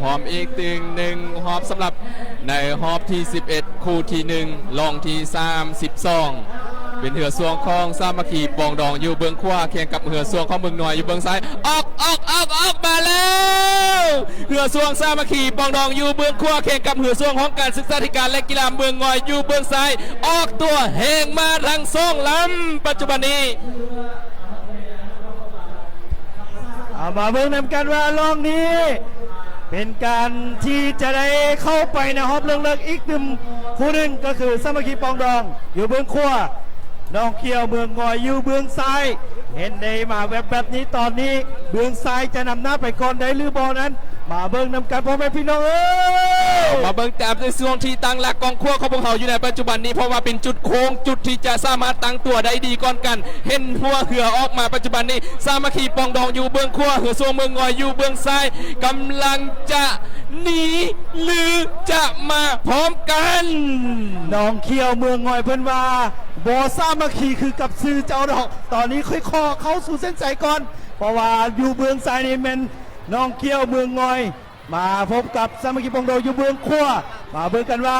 ພ້ອມອີກຕຶງໜຶ່ງຮອບສຳລັບໃນຮອບທີສິບເອັດ ຄູ່ທີໜຶ່ງ ລ່ອງທີສາມສິບສອງ ເປັນເຮືອຊ່ວງຂອງສາມັກຄີປອງດອງຢູ່ເບື້ອງຂວາ ແຂ່ງກັບເຮືອຊ່ວງຂອງເມືອງງອຍຢູ່ເບື້ອງຊ້າຍ. ອອກ ອອກ ອອກ ອອກມາແລ້ວ ເຮືອຊ່ວງສາມັກຄີປອງດອງຢູ່ເບື້ອງຂວາ ແຂ່ງກັບເຮືອຊ່ວງຫ້ອງການສຶກສາທິການ ແລະ ກິລາເມືອງງອຍຢູ່ເບື້ອງຊ້າຍ ອອກຕົວແຮງມາທັງສອງລຳ ປັດຈຸບັນນີ້. ເອົາມາເບິ່ງນຳກັນວ່າລ່ອງນີ້ເປັນການທີ່ຈະໄດ້ເຂົ້າໄປໃນຮອບເລິກໆອີກຕື່ມຄູ່ໜຶ່ງ ກໍຄືສາມັກຄີປອງດອງຢູ່ເບື້ອງຂວາ ໜອງຂຽວເມືອງງອຍຢູ່ເບື້ອງຊ້າຍ. ເຫັນໄດ້ມາແວບໆນີ້ ຕອນນີ້ເບື້ອງຊ້າຍຈະນຳໜ້າໄປກ່ອນໄດ້ຫຼືບໍ່ນັ້ນ ມາເບິ່ງນຳກັນພໍ່ແມ່ພີ່ນ້ອງເອີຍ. ເອົາມາເບິ່ງຕາມໃນຊ່ວງທີ່ຕັ້ງຫຼັກກອງຂວາຂອງພວກເຮົາຢູ່ໃນປັດຈຸບັນນີ້ ເພາະວ່າເປັນຈຸດໂຄ້ງ ຈຸດທີ່ຈະສາມາດຕັ້ງຕົວໄດ້ດີກ່ອນກັນ. ເຫັນຫົວເຮືອອອກມາປັດຈຸບັນນີ້ ສາມັກຄີປອງດອງຢູ່ເບື້ອງຂວາ ເຮືອຊ່ວງເມືອງງອຍຢູ່ເບື້ອງຊ້າຍ ກຳລັງຈະໜີ ຫຼື ຈະມາພ້ອມກັນ. ໜອງຂຽວເມືອງງອຍເພິ່ນວ່າ ບໍ່ສາມັກຄີຄືກັບຊື່ເຈົ້າດອກ. ຕອນນີ້ຄ່ອຍໆເຂົ້າສູ່ເສັ້ນໄຊກ່ອນ ເພາະວ່າຢູ່ເບື້ອງຊ້າຍນີ້ແມ່ນໜອງຂຽວເມືອງງອຍ ມາພົບກັບສາມັກຄີປອງດອງຢູ່ເບື້ອງຂວາ. ມາເບິ່ງກັນວ່າ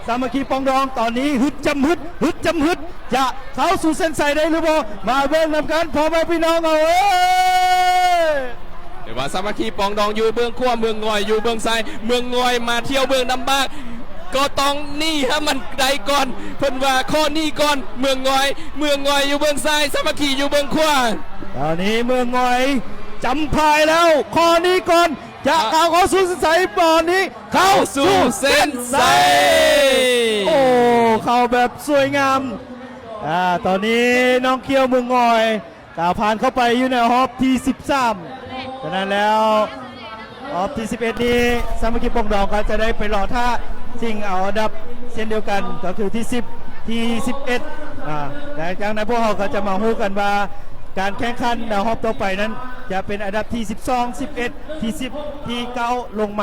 ສາມັກຄີປອງດອງຕອນນີ້ຮຶດຈຳຮຶດ ຮຶດຈຳຮຶດ ຈະເຂົ້າສູ່ເສັ້ນໄຊໄດ້ຫຼືບໍ່? ມາເບິ່ງນຳກັນພໍ່ແມ່ພີ່ນ້ອງເອີຍ. ແຕ່ວ່າສາມັກຄີປອງດອງຢູ່ເບື້ອງຂວາ ເມືອງງອຍຢູ່ເບື້ອງຊ້າຍ. ເມືອງງອຍມາທ່ຽວເມືອງລຳບາກ ກໍຕ້ອງໜີໃຫ້ມັນໄດ້ກ່ອນ. ເພິ່ນວ່າຂໍໜີກ່ອນເມືອງງອຍ ເມືອງງອຍຢູ່ເບື້ອງຊ້າຍ ສາມັກຄີຢູ່ເບື້ອງຂວາ. ຕອນນີ້ເມືອງງອຍຈຳພາຍແລ້ວ ຂໍໜີກ່ອນ ຈະ ອ່ະ ກ້າວເຂົ້າສູ່ເສັ້ນໄຊ ຕອນນີ້ເຂົ້າສູ່ເສັ້ນໄຊ. ໂອ້ ເຂົ້າແບບສວຍງາມ. ອາ ຕອນນີ້ໜອງຂຽວເມືອງງອຍ ກ້າວຜ່ານເຂົ້າໄປຢູ່ໃນຮອບທີສິບສາມ. ສະນັ້ນແລ້ວ ຮອບທີສິບເອັດນີ້ ສາມັກຄີປອງດອງກໍຈະໄດ້ໄປລໍຖ້າຊິງເອົາອັນດັບເຊັ່ນດຽວກັນ ກໍຄືທີສິບ ທີສິບເອັດ. ອາ ແລະ ຈາກນັ້ນພວກເຮົາກໍຈະມາຮູ້ກັນວ່າ ການແຂ່ງຂັນໃນຮອບຕໍ່ໄປນັ້ນ ຈະເປັນອັນດັບທີສິບສອງ ສິບເອັດ ທີສິບ ທີເກົ້າ ລົງມາ